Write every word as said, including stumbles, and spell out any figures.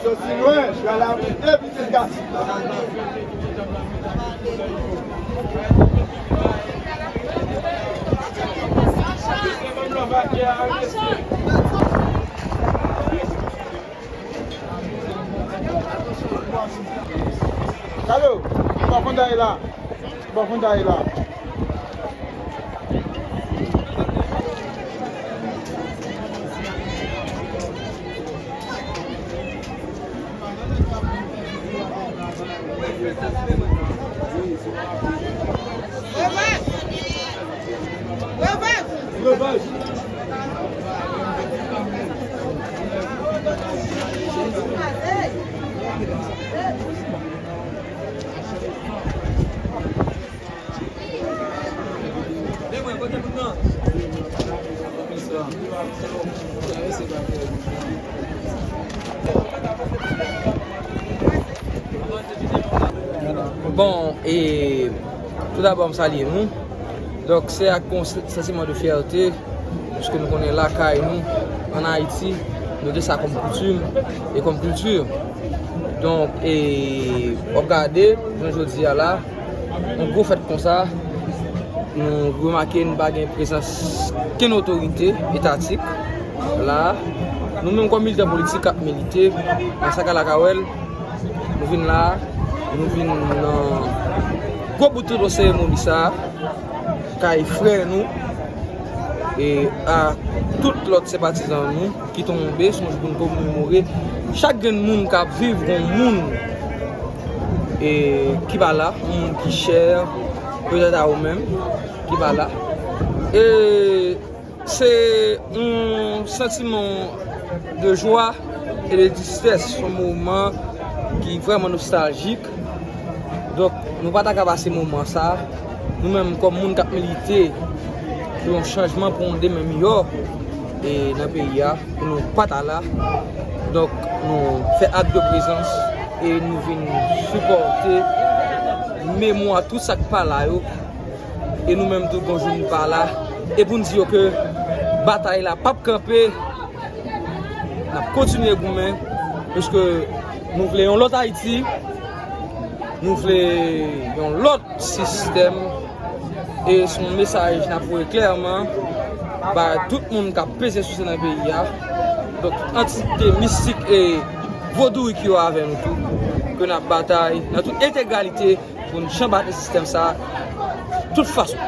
Osi lwen, jwè la, epi se gason. Alo, ou pa konn daye la. Ou pa konn daye la. Bon, e tou dabò, m salye nou. Donk, se ak yon santiman de fyète, paske nou konnen lakay nou, ann Ayiti, nou gen sa kòm koutim e kòm kilti. Donk, e w ap gade, jounen jodi a la, yon gwo fèt konsa, nou remake nou pa gen prezans kenn otorite etatik la. Nou menm kòm militan politik k ap milite nan Sakala Kawèl, nou vin la, nou vin nan gwo bout tonton seremoni sa a, kay frè nou, e a tout lòt senpatizan nou ki tonbe, se yon jou pou n komemore chak grenn moun k ap viv, yon moun, e, ki pa la, yon moun ki chè, petèt a ou menm, ki pa la. E se yon santiman de jwa e de tristès, yon moman ki vrèman nostaljik. Donk, nou pa ta ka pase moman sa, nou menm kòm moun k ap milite pou yon chanjman, pou yon demen miyò, e nan peyi a, pou nou pa ta la. Donk, nou fè ak de prezans e nou vin sipòte memwa tout sa k pa la yo. E nou menm tou, gon jou nou pa la. E pou n di yo ke batay la p ap kanpe, n ap kontinye goumen, paske nou vle yon lòt Ayiti, nou vle yon lòt sistèm, e se yon mesaj n ap voye klèman ba tout moun k ap peze souse nan peyi a. Donk, antite mistik e vodourik yo avè nou tou, ke n ap batay nan tout entegralite pou n chanbate sistèm sa a tout fason.